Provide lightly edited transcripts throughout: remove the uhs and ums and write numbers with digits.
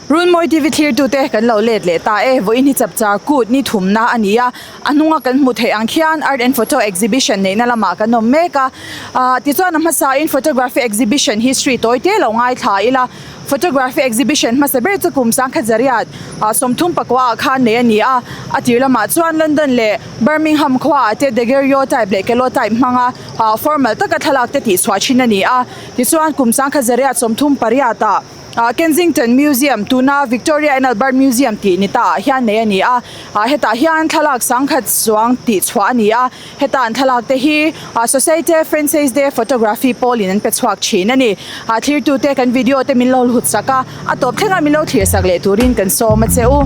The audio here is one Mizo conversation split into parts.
Runmawi TV thlirtute kan lo let leh ta e, vawiin hi chapchar kut ni thumna a ni a, a hnunga kan hmuh theih ang khian Art and Photo Exhibition neihna lamah kan awm mek a, ah tichuan a hmasain Photography Exhibition history tawi te lo ngaithla ila, Photography Exhibition hmasa ber chu kum sangkhat zariat ah 34 ah khan nei a ni a, a tir lamah chuan London leh Birmingham khuaah te Daguerreotype leh Calotype hmanga ah formal taka thlalak te tihchhuah thin a ni a, tichuan kum sangkhat zariat 38 ah. Kensington Museum, tuna Victoria and Albert Museum tih ni ta ah hian nei a ni a, hetah hian thlalak sangkhat chuang tih chhuah a ni a, heta an thlalak te hi Société Française de Photographie pawl in an pe chhuak thin a ni. Thlirtute kan video te min lo hlut sak a, a tawp thlengah min lo thlir sak leh turin kan sawm a che u.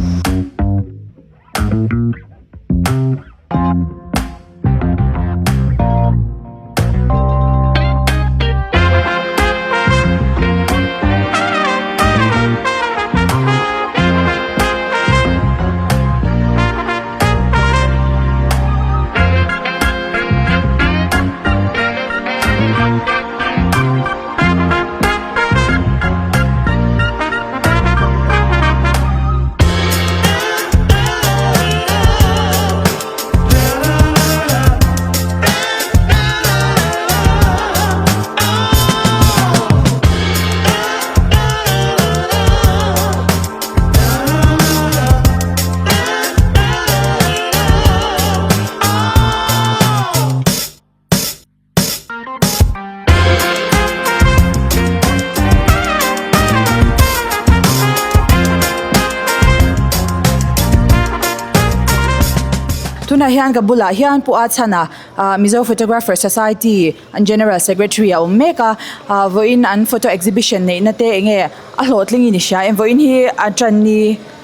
Tunah hian ka bulah hian Pu Achhana ah Mizo Photographer Society an General Secretary a awm mek a ah vawiin an photo exhibition neihna te eng nge a hlawhtling in i hria em vawiin hi a tan ni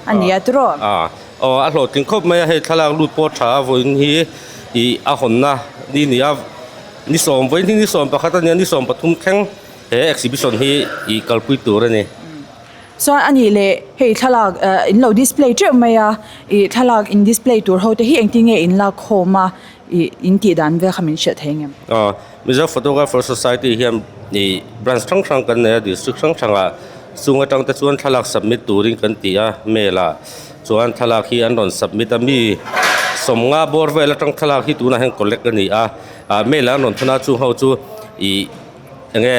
a ni a tiraw? Ah aw a hlawhtling khawp mai a hei thlalak lut pawh tha a vawiin hi ih a hawnna ni ni a ni sawm vawiin hi ni sawm pakhat a nia ni sawm pathum thleng he exhibition hi ih kalpui tur a ni. Chuan a nih leh hei thlalak eh in lo display teuh mai a ih thlalak in display tur ho te hi engtin nge in lak khawm a ih in tih dan vel kha min hrilh thei ngem. Aw Mizo Photographer Society hian ih branch hrang hrang kan nei a district hrang hrangah chung atang te chuan thlalak submit turin kan ti a mail ah. Chuan thlalak hi an rawn submit a mi sawmnga bawr vel atang thlalak hi tunah hian collect a ni a ah mail ah an rawn thawn a chung ho chu ih enge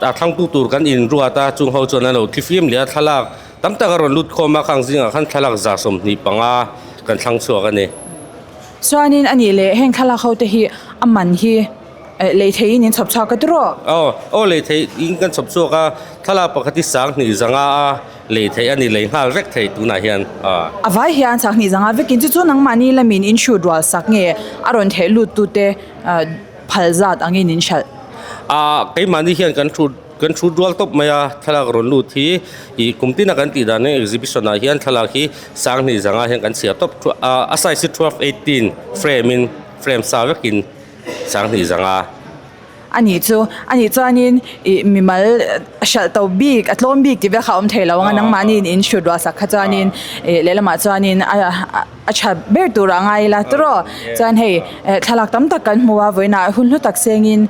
a thlangtu tur kan inruat a chung ho chuan an lo thi fim leh a thlalak tam tak a rawn lut khawm a khang zingah khan thlalak 25 kan thlang chhuak a ni. Chuanin a nih leh heng thlalak ho te hi a man hi lei theihin in chhawp chhuak ka ti rawh. Aw aw lei theihin kan chhawp chhuak a thlalak pakhat hi 20,500 a. Lei theih a ni, lei nghal vek thei tunah hian a. A vai hian chak hnih zanga vekin chu chu nangmahni lamin in hrut rual sak nge a rawn theih lut tute phal zat angin in hralh? A, keimahni hian kan hrut kan hrut rual tawp mai a, thlalak rawn lut hi ih kum tina kan tih dan exhibition ah hian thlalak hi 20,000 zanga hian kan chhiar tawp a, a size hi 12 18 frame in frame sa vekin 20,000 zanga. A nih chu, a nih chuanin ih mimal hralh to bik a tlawm bik tih vel kha a awm thei lo ang a, nangmahni in hrut ruah sak kha chuanin ih lehlamah chuanin a a tha ber tur ah ngai ila tawrh chuan hei thlalak tam tak kan hmu a vawiinah hun hlu tak sengin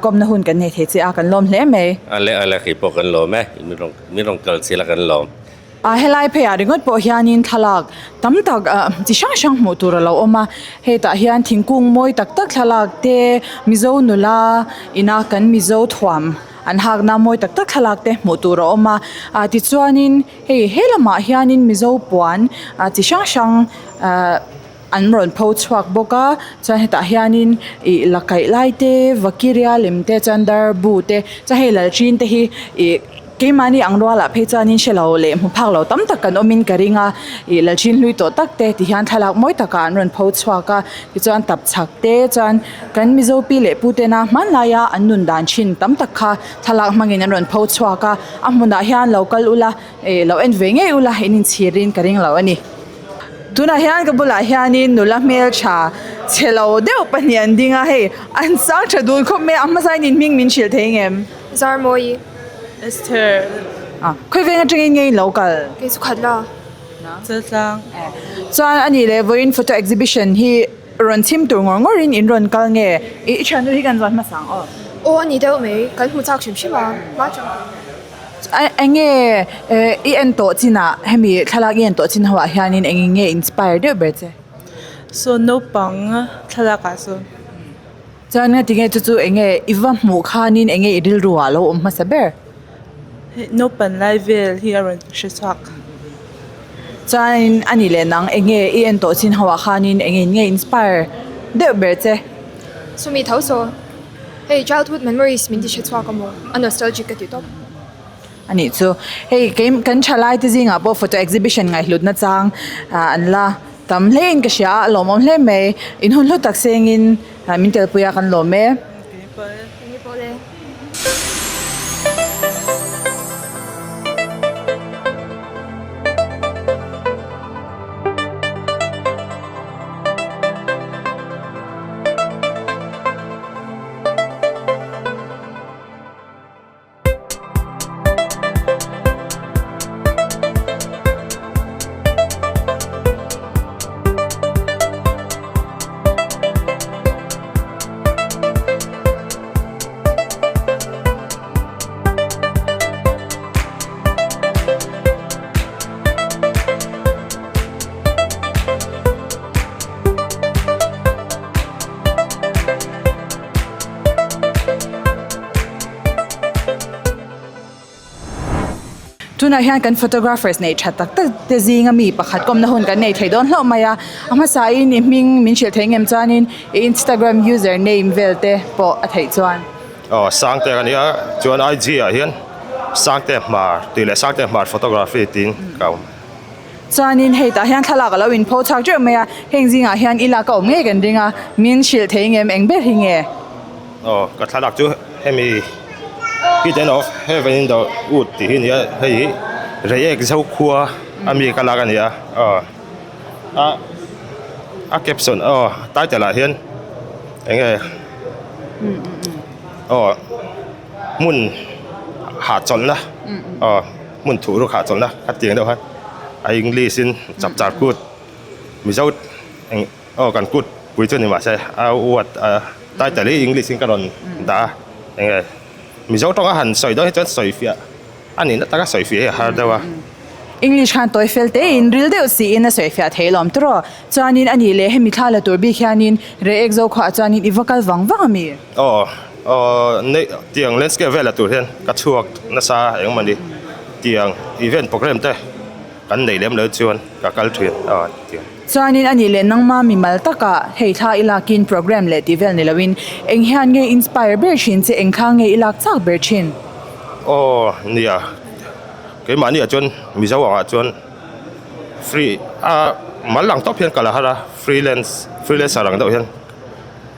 kawmna hun kan nei thei che a kan lawm hle mai. Ale ale kei pawh kan lawm e, min rawn kal chil a kan lawm. A helai pheiah ringawt pawh hianin thlalak tam tak ah chi hrang hrang hmuh tur a lo awm a hetah hian thingkung mawi tak tak thlalak te mizo nula ina kan mizo thuam an hakna mawi tak tak thlalak te hmuh tur a awm a ah tichuanin hei he lamah hianin mizo puan ah chi hrang hrang ah an rawn pho chhuak bawk a chuan hetah hianin ih la kaih lai te vakiria lem te chuan darbu te chuan hei lalṭin te hi ih. Keimahni ang rualah phei chuanin hre lo leh hmu phak lo tam tak kan awmin ka ring a, ih lalṭhin hlui tawh tak te ti hian thlalak mawi takah an rawn pho chhuak a, tichuan tap chhak te chuan kan Mizo pi leh pu tena hmanlaia an nun dan thin tam tak kha thlalak hmangin an rawn pho chhuak a, a hmunah hian lo kal ula ih lo en ve ngei ula in inchhirin ka ring lo a ni. Tunah hian ka bulah hianin nula hmeltha chhe lo deuh pahnih an ding a, hei an sang tha dun khawp mai a, a hmasain in hming min hrilh thei ngem? Zarmawi. Esther. Ah, khawi veng atangin nge in lo kal? Kei chu khat la. Chaltlang. Chuan a nih leh vawiin photo exhibition hi rawn chhim tur ngawr ngawrin in rawn kal nge? I thiannu hi kan zawn hmasa ang aw. Aw a ni deuh mai, kan hmu chak hrim hrim a, hma chang. Eng nge i en tawh chinah hemi thlalak i en tawh chin ho ah hianin eng nge inspire deuh ber che? Saw naupang thlalak ah sawn. Chuan nga tinge chu chu eng nge i va hmuh khanin eng nge i rilru ah lo awm hmasa ber? Hei naupan lai vel hi a rawn hre chhuak. Chuanin a nih leh nang eng nge i en tawh chin ho ah khanin eng nge inspire deuh ber che? Chumi tho saw. Hei childhood memories min ti hre chhuak a maw? A nostalgic ka ti tawp. A nih chu. Hei kei kan thalai te zingah pawh photo exhibition ngaihhlutna chang an la tam hle in ka hria a, a lawmawm hle mai. In hun hlu tak sengin min telpui a kan lawm e. Tunah hian kan photographers neih tha tak tak te zinga mi pakhat kawmna hun kan nei thei dawn hlauh mai a, a hmasa in i hming min hrilh thei ngem chuanin i Instagram user name vel te pawh a theih chuan. Aw Sangte ka nia chuan IG ah hian Sangte Hmar tih leh Sangte Hmar photography tiin ka awm. Chuanin hei tah hian thlalak a lo inpho chhuak teuh mai a, heng zingah hian i lak a awm ngei kan ring a, min hrilh thei ngem eng ber hi nge? Aw ka thlalak chu hemi Hidden of Heaven in the Wood tih hi a ni a, hei hi Reiek Zokhua a mi ka lak a ni a, aw a a caption aw title ah hian eng nge aw hmun hahchawlhna aw. Hmun thuh ruk hahchawlhna kha tiang deuh khan a english in chapchar kut mizo eng aw kan kut pui chu ni mahse a word a title hi english in ka rawn dah a eng nge mizo tawng a han sawi dawn hi chuan sawi fiah a nihna taka sawi fiah hi a har deuh a. English khan tawi fel te in ril deuh siin a sawi fiah thei lawm tawh chuanin a nih leh hemi thla la tur bik hianin reh ek zo khuaah chuanin i va kal vang vang a mi? Aw aw nei tiang landscape vel la tur hian ka chhuak nasa eng mawni tiang event program te kan nei lem lo chuan ka kal thin aw tiang. Chuanin a nih leh nangma mimal takah hei thla i lakin program leh tih vel ni loin eng hian nge inspire ber thin che eng thla nge i lak chak ber thin? Aw nia keimahniah chuan Mizo angah chuan free a mal ang tawp hian kal a har a freelance freelancer ang deuh hian.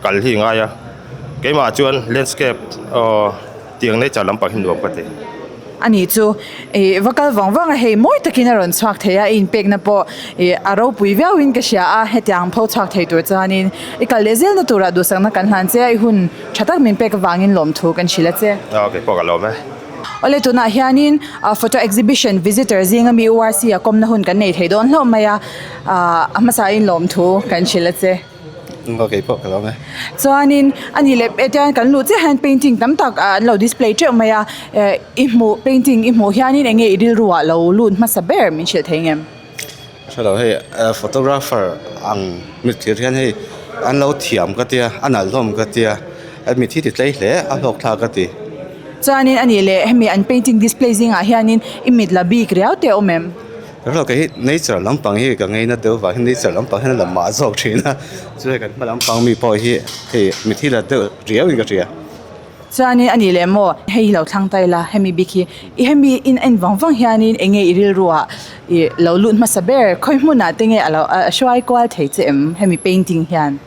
Kal hi ngai a, keimah chuan landscape aw tiang nature lampang hi nuam ka ti. A nih chu ih va kal vang vang a hei mawi takin a rawn chhuak thei a, i inpekna pawh ih a ropui viauin ka hria a, hetiang pho chhuak thei tur chuanin i kal leh zelna turah duhsakna kan hlan che a, i hun tha tak min pek avangin lawmthu kan hrilh a che. Aw keipawh ka lawm e. Awle tunah hianin photo exhibition visitor zinga mi URC a kawmna hun kan nei thei dawn hlauh mai a, a hmasain lawmthu kan hrilh a che. Engvak kei pawh ka lo nge. Chuanin a nih leh hetiang kan luh chiah hian painting tam tak an lo display teuh mai a, eh i hmuh painting i hmuh hianin eng nge i rilru ah lo lut hmasa ber min hrilh thei ngem? Hre lo hei photographer ang mitthir hian hei an lo thiam ka tia a nalh hlawm ka tia a mit hi ti tlei hle a hlawk thlak ka ti. Chuanin a nih leh hemi an painting display zingah hianin i mit la bik riau te a awm em? Rawh kei hi nature lampang hi ka ngeina deuh vang hian nature lampang hian a la mah zawk thin a chu hei kan hma lampang mi pawh hi hei mithi la deuh riau in ka hria. Chuanin a nih leh maw hei hi lo thlang ta ila hemi bik hi i hemi in en vang vang hianin eng nge i rilru ah i lo lut hmasa ber khawi hmunah te nge a lo a hruai kual thei che em hemi painting hian.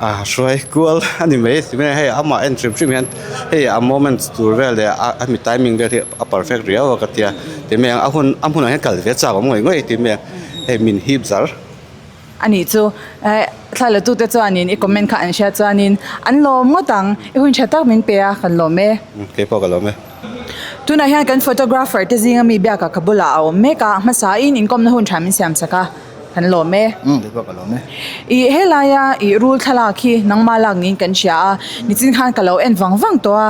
A hruai kual a ni mai ti mai hei amah en hrim hrim hian hei a moment tur vel leh a mi timing vel hi a perfect riau a ka tia ti mai ang a hun a hmunah hian kal ve chak awm ngawih ngawih ti mai ang hei min hip zar. A nih chu eh thla la tute chuanin i comment kha an hriat chuanin an lawm ngawt ang i hun tha tak min pe a kan lawm e. Keipawh ka lawm e. Tunah hian kan photographer te zinga mi biakah ka bulah a awm mek a hmasain inkawmna hun tha min siam sak a. Kan lawm e. Umm kei pawh ka lawm e. I helaia i rul thlalak hi nangmah lak niin kan hria a, nichin khan ka lo en vang vang tawh a,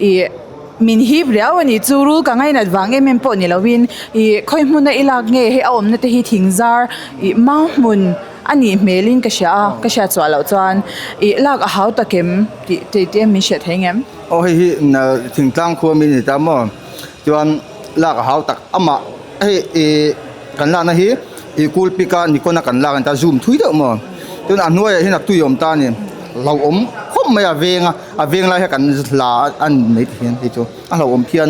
i Min hip riau a nih chu rul ka ngainat vang em em pawh ni lovin ih khawi hmuna i lak nge hei a awmna te hi thing zar ih mau hmun a nih hmelin ka hria a ka hriat chhuah loh chuan ih lak a hau tak em tih tih te min hriat thei ngem. Aw hei hi thingtlang khua mi a ni ta maw chuan lak a hau tak amah hei ih kan lakna hi ih cool pic a nikon a kan lak a ni ta zoom thui deuh maw chuan a hnuaiah hian a tui a awm ta a ni hlauhawm khawp mai a veng a. A veng lai hi kan hla a ni mai ti hian hei chu a hlauhawm phian.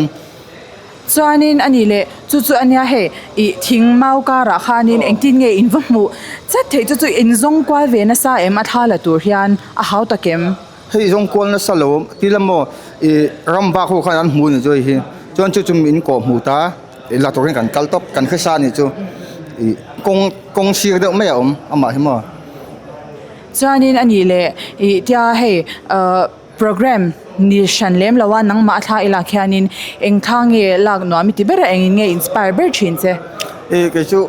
Chuanin a nih leh chu chu a nia hei ih thing mau karah khanin engtin nge in va hmuh chat theih chu chu in zawng kual ve nasa em a thla la tur hian a hau tak em. Hei zawng kual nasa lo ti la maw ih ram bak ho khan an hmu a ni chu hei hi chuan chu chu min kawh hmuh ta la turin kan kal tawp kan hresa a nih chu ih kawng kawng sir deuh mai a awm amah hi maw. Chuanin a nih leh ih tia hei ahh program ni hran lem lo a nangmah a thla i lak hianin eng thla nge lak nuam i ti ber a engin nge inspire ber thin che? Ih kei chu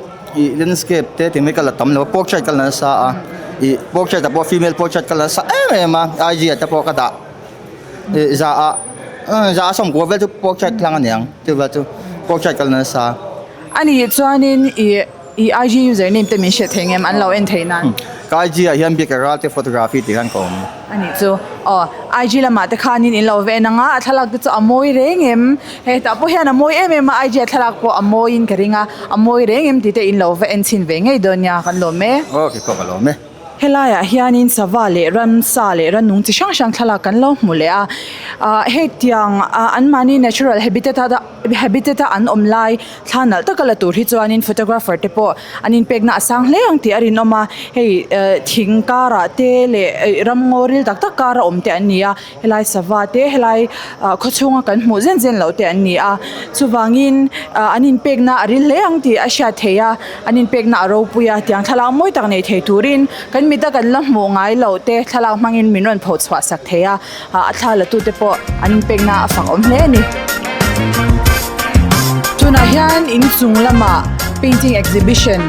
ih landscape te ti mai ka la tam lo a portrait ka la nasa a ih portrait ah pawh female portrait ka la nasa em em a IG ah te pawh ka dah ih za ah za a sawmkua vel chu portrait hlang a niang chuvel chu portrait ka la nasa. A nih chuanin ih. I IG user name te min hriat thei ngem an lo en thei nan. Ka IG ah hian Biak Ralte Photography tih khan ka awm. A nih chu. Aw IG lamah te khanin in lo ve en ang a, a thlalak te chu a mawi reng em? Hei tah pawh hian a mawi em em a, IG a thlalak pawh a mawiin ka ring a, a mawi reng em tih te in lo va en chhin ve ngei dawn nia kan lawm e. Aw kei pawh ka lawm e. Helaiah hianin sava leh ramsa leh rannung chi hrang hrang thlalak kan lo hmu leh a, ah hetiang ah anmahni natural habitat a habitat a an awm lai thla nalh taka la tur hi chuanin photographer te pawh an inpekna a sang hle ang tih a rinawm a, hei eh thing karah te leh eh ramngaw ril tak tak kara awm te an ni a, helai sava te helai ah khawchhunga kan hmuh zen zen loh te an ni a, chuvangin ah an inpekna a ril hle ang tih a hriat theih a, an inpekna a ropui a, tiang thlalak mawi tak nei thei turin kan mita kan la hmuh ngai loh te thlalak hmangin min rawn pho chhuah sak thei a. A thla la tute pawh an inpekna a fak awm hle a ni. Tunah hian inchung lamah painting exhibition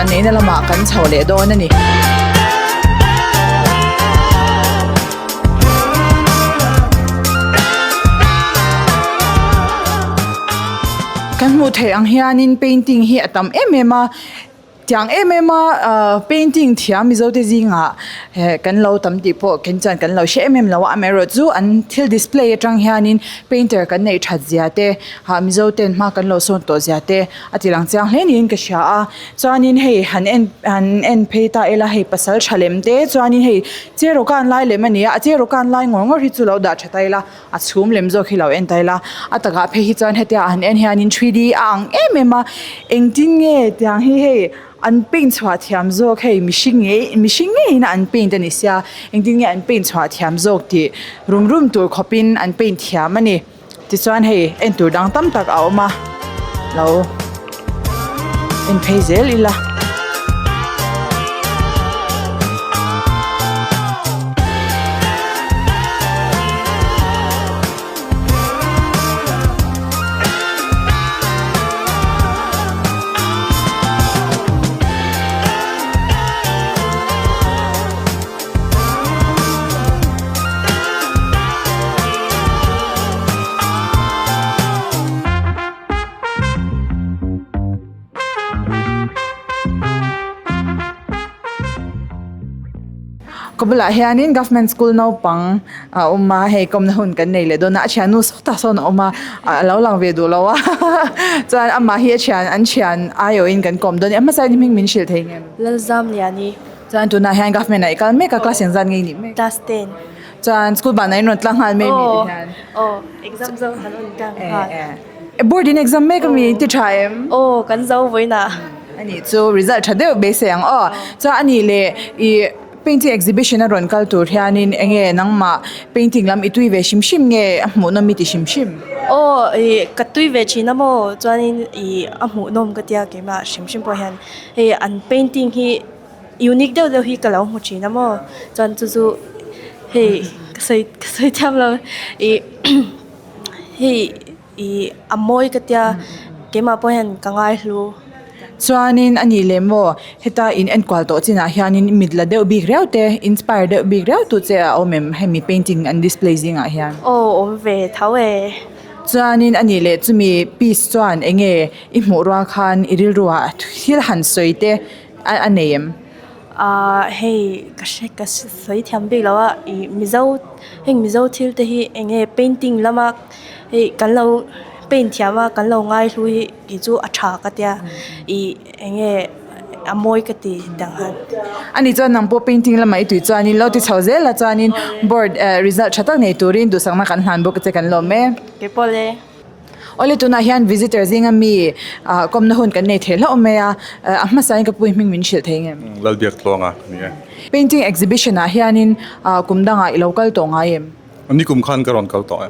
neihna lamah kan chho leh dawn a ni. Kan hmuh theih ang hianin painting hi a tam em em a. Tiang em em a ahh painting thiam Mizo te zingah eh kan lo tam tih pawh khen chuan kan lo hre em em lo a amaherawh chu an thil display atang hianin painter kan neih that zia te hah Mizo ten hma kan lo sawn tawh zia te a ti lang chiang hle niin ka hria a chuanin hei han en han en phei ta ila hei pasal tha lem te chuanin hei cheraw kan lai lem a ni a a cheraw kan lai ngawr ngawr hi chu lo dah tha ta ila a chhum lem zawk hi lo en ta ila a takah phei hi chuan hetia han en hianin three D a ang em em a engtin nge tiang hi hei an paint chhuah thiam zawk hei mihring ngei mihring ngeiin an paint a ni sia engtin nge an paint chhuah thiam zawk tih rum rum tur khawpin an paint thiam a ni tichuan hei en tur dang tam tak a awm a lo en phei zel ila. Ka bulah hianin government school naupang a awm a hei kawmna hun kan nei leh dawn a a thiannu sawtah sawn a awm a a lo lang ve duh lo a chuan amah hi a thian an thian aiawhin kan kawm dawn a ni a hmasa in hming min hrilh thei ngem. Lalzamliani. Chuan tunah hian government ah i kal mek a class engzat nge i nih mek? Class 10. Chuan school banah in rawn tlang nghal mai mi ti hian. Aw exam zo kan rawn tlang nghal. Board in exam mek ami ti tha em? Aw kan zo vawiinah. Anih chu result tha deuh beisei ang aw. Chuan anih leh i painting exhibition a rawn kal tur hianin enge nangmah painting lam i tui ve hrim hrim nge a hmuhnawm i ti hrim hrim? Aw i ka tui ve thin a maw chuanin i a hmuhnawm ka tia keimah hrim hrim pawh hian hei an painting hi unique deuh deuh hi ka lo hmu thin a maw chuan chu chu hei ka sawi ka sawi thiam lo ih hei ih a mawi ka tia keimah pawh hian ka ngai hlu. Chuanin a nih leh maw heta in enkual tawh chinah hianin mit la deuh bik riau te inspire deuh bik riau tu che a awm em hemi painting an display zingah hian. Aw awm ve tho e. Chuanin a nih leh chumi piece chuan eng nge i hmuh rual khan i rilru ah thil han sawi te a nei em? Ahh hei ka hre ka sawi thiam bik lo a ih mizo heng mizo thil te hi eng nge painting lama hei kan lo paint thiam a kan lo ngai hlu hi kei chu a tha ka tia ih eng nge a mawi ka ti dang han. Ani chuan nang pawh painting lamah i tui chuanin lo ti chho zel a chuanin board eh result tha tak nei turin duhsakna kan hlan bawk che kan lawm e. Kei pawh le. Awle tunah hian visitor zinga mi ah kawmna hun kan nei thei hlauh mai a, a hmasain ka pui hming min hrilh thei ngem? Lalbiak tluanga ka ni e. Painting exhibition ah hianin ah kum dangah i lo kal tawh ngai em? Nikum khan ka rawn kal tawh e.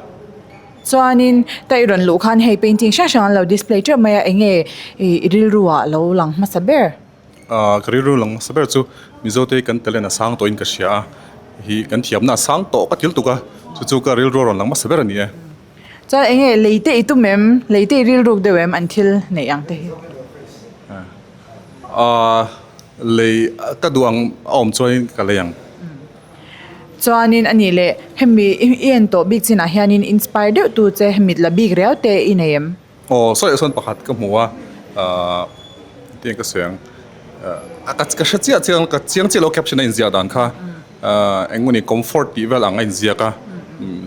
Chuanin ta i rawn luh khan hei painting hrang hrang an lo display teuh mai a, eng nge i rilru ah lo lang hmasa ber? Ahh ka rilru lang hmasa ber chu Mizo te kan talent a sang tawhin ka hria a, hi kan thiamna a sang tawh ka til tuk a, chu chu ka rilru a rawn lang hmasa ber a ni e. Chuan eng nge lei te i tum em? Lei te i rilruk deuh em an thil neih ang te hi? Ahh lei ka duh ang a awm chuanin ka lei ang. Chuanin a nih leh hemi i en tawh bik chinah hianin inspire deuh tu che hemi la bik riau te i nei em? Aw sawi ah sawn pakhat ka hmu a ahh tiang ka sawi ang ahh ka hre chiah chiang ka chiang chiah lo caption a inziah dan kha ahh eng nge ni comfort tih vel ang a inziak a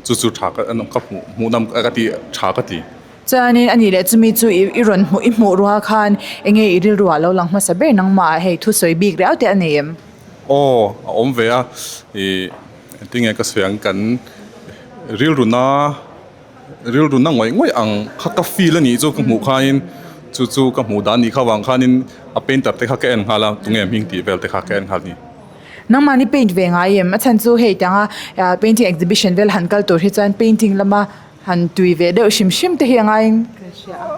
chu chu tha ka ka hmuh hmuh nawm ka ti tha ka ti. Chuanin a nih leh chumi chu i rawn hmuh i hmuh rual khan eng nge i rilru ah lo lang hmasa ber nangmah ah hei thusawi bik riau te a nei em? Aw a awm ve a ih engtin nge ka sawi ang kan rilru na rilru na ngawih ngawih ang kha ka feel a nih chu ka hmuh khanin chu chu ka hmuh dan nih kha vang khanin a painter te kha ka en nghal a tunge hming tih vel te kha ka en nghal a ni. Nangmahni paint ve ngai em? A chhan chu hei tianga painting exhibition vel han kal tur hi chuan painting lama han tui ve deuh hrim hrim te hi a ngaiin ka hria a.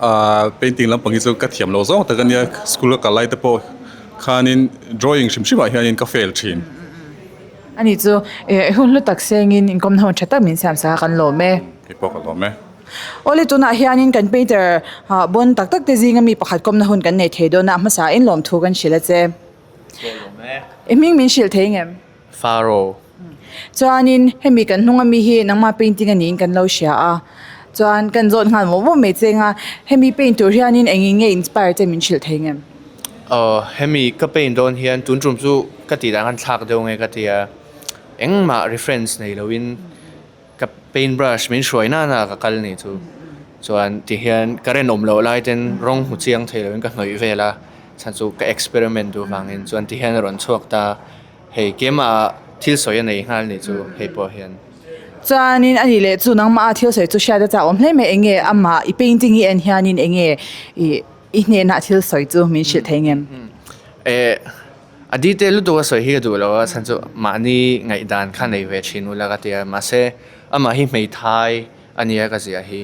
Ahh painting lampang hi chu ka thiam loh zawng tak a nia school a kal lai te pawh khanin drawing hrim hrim ah hianin ka fail thin. A nih chu eh hun hlu tak sengin inkawmna hun tha tak min siam sak a kan lawm e. Kei pawh ka lawm e. Awle tunah hianin kan painter bawn tak tak te zinga mi pakhat kawmna hun kan nei thei dawn a, a hmasa in lawmthu kan hrilh a che. I hming min hrilh thei ngem? Faro. Chuanin hemi kan hnunga mi hi nangma painting a niin kan lo hria a, chuan kan zawt nghal mawh mawh mai cheng a, hemi paint tur hianin engin nge inspire che min hrilh thei ngem? Aw, hemi ka paint dawn hian tun tum chu ka tih dan khan thlak deuh nge ka ti a, engmah reference nei loin ka paint brush min hruai nana ka kal ni chu chuan ti hian current awm loh lai ten rawng hmu chiang thei loin ka hnawih vel a, chhan chu ka experiment duh vangin chuan ti hian a rawn chhuak ta. Hei keimah thil sawi a nei nghal nih chu hei pawh hian. Chuanin a nih leh chu nangmah a thil sawi chu hriat a chak awm hle mai eng nge amah i painting i en hianin eng nge i i hnenah thil sawi chu min hrilh thei ngem? Eh a detail lutuk a sawi hi ka duh lo a chhan chu mahni ngaihdan kha nei ve thin ula ka ti a mahse amah hi hmeithai a nia ka ziah hi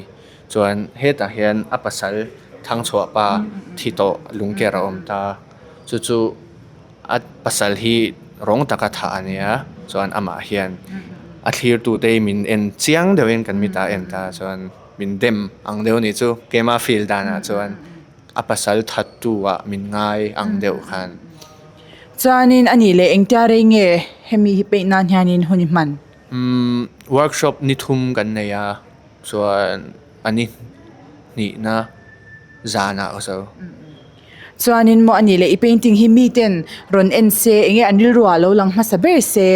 chuan hetah hian a pasal thangchhuah pa thi tawh lungker a awm ta chu chu A pasal hi rawng taka thah a nia, chuan amah hian a thlirtute hi min en chiang deuhin kan mitah en ta chuan min dem ang deuh a nih chu, keimah feel danah chuan a pasal thattu ah min ngai ang deuh khan. Chuanin a nih leh engtia rei nge hemi hi peih nan hianin hun i hman? Umm workshop ni thum kan nei a, chuan a ni hnihna zanah ka zo. Chuanin maw a nih leh i painting hi miten rawn en se eng nge an rilru ah lo lang hmasa ber se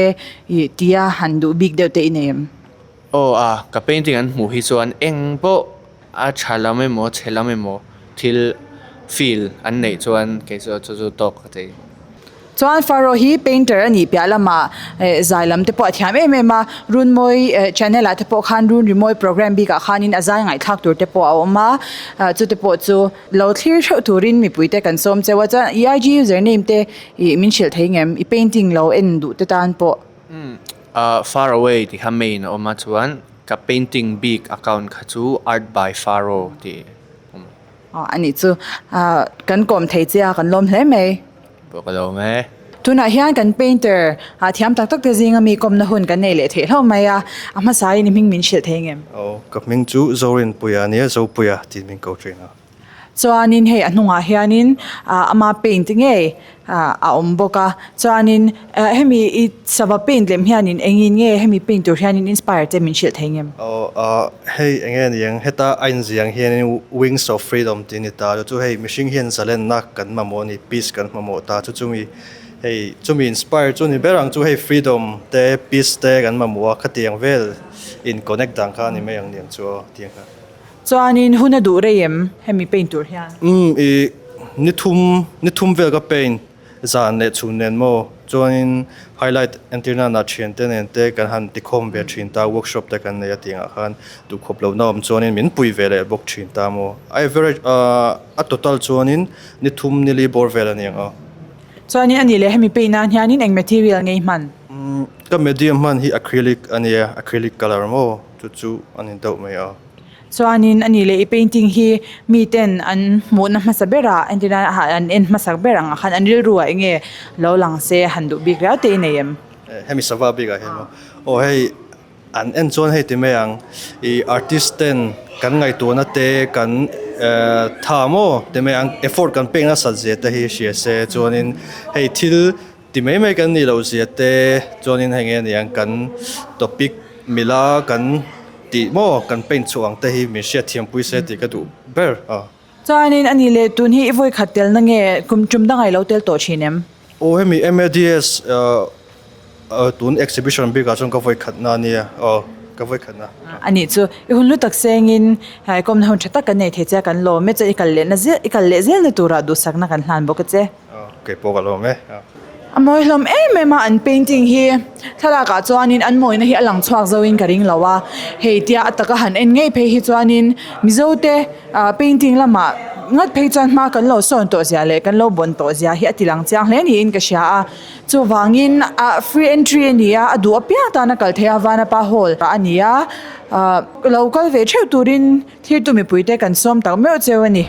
ih tia han duh bik deuh te i nei em? Aw a, ka painting an hmuh hi chuan eng pawh a tha lam emaw chhe lam emaw thil feel an neih chuan kei chu chu chu tawk ka ti. Chuan Faro hi painter a nih piah lamah eh zai lam te pawh a thiam em em a, Runmawi eh channel ah te pawh khan Run Rimawi programme bikah khanin a zai ngaihthlak tur te pawh a awm a, ah chute pawh chu lo thlir theuh turin mipui te kan sawm cheu a, chuan i IG user name te ih min hrilh thei ngem i painting lo en duh te tan pawh. Umm ah far away tih kha main a awm a chuan ka painting bik account kha chu art by Faro tih a awm. Aw a nih chu ah kan kawm thei che a kan lawm hle mai. Pawh ka lawm e. Tunah hian kan painter ah thiam tak tak te zinga mi kawmna hun kan nei leh theih hlauh mai a, a hmasa in i hming min hrilh thei ngem? Aw, ka hming chu Zorinpuia a nia, Zopuia tiin min ko thin a. Chuanin hei a hnungah hianin ah ama paint ngei ah a awm bawk a chuanin ah hemi i sava paint lem hianin engin nge hemi paint tur hianin inspire te min hrilh thei ngem? Aw ah hei eng nge niang heta a inziang hianin wings of freedom tih a ni ta chu chu hei mihring hian zalenna kan mamawh a ni peace kan mamawh ta chu chumi hei chumi inspire chu ni ber ang chu hei freedom te peace te kan mamawh a khatiang vel in connect dan kha a ni mai ang niang chu aw tiang kha. Chuanin hun a duh rei em hemi paint tur hian? Umm i ni thum ni thum vel ka paint zan leh chhun nen maw chuanin highlight entir nana thian te nen te kan han tikhawm ve thin ta workshop te kan nei a tih angah khan duhkhawp lohna awm chuanin min pui ve leh bawk thin ta maw a average ah a total chuanin ni thum ni li bawr vel a ni ang aw. Chuanin a nih leh hemi paint nan hianin eng material nge i hman? Umm ka medium hman hi acrylic a nia acrylic colour maw chu chu a ni deuh mai a. Chuanin a nih leh i painting hi miten an hmuhna hmasa berah entirna an en hmasak ber ang ah khan an rilru ah enge lo lang se han duh bik riau te i nei em? Hemi sava bikah hian maw aw hei an en chuan hei ti mai ang i artist ten kan ngaihtuahna te kan tha maw ti mai ang effort kan pek nasat zia te hi hria se chuanin hei thil Ti mai mai kan nih loh zia te chuanin hei nge niang kan topic mila kan tih maw kan paint chhuah ang te hi min hriat thiam pui se tih ka duh ber a. Chuanin a nih leh tun hi i vawi khat telna nge kum tum dang a i lo tel tawh thin em? Aw hemi MADS tun exhibition bikah chuan ka vawi khatna a nia aw ka vawi khatna. A nih chu i hun lu tak sengin kawmna hun tha tak kan nei thei che a kan lawm e chuan i kal lehna zel i kal leh zelna turah duhsakna kan hlan bawk a che. Kei pawh ka lawm e. A mawi hlawm em em a, an painting hi thlalak ah chuanin an mawina hi a lang chhuak zo in ka ring lo a, hei tia a taka han en ngei phei hi chuanin Mizo te ah painting lamah ngat phei chuan hma kan lo sawn tawh zia leh kan lo bawn tawh zia hi a ti lang chiang hle niin ka hria a, chuvangin ah free entry a ni a, a duh apiang tan a kal theih a, Vanapa hall a ni a, ah lo kal ve theuh turin thirtu mipui te kan sawm tak meuh cheu a ni.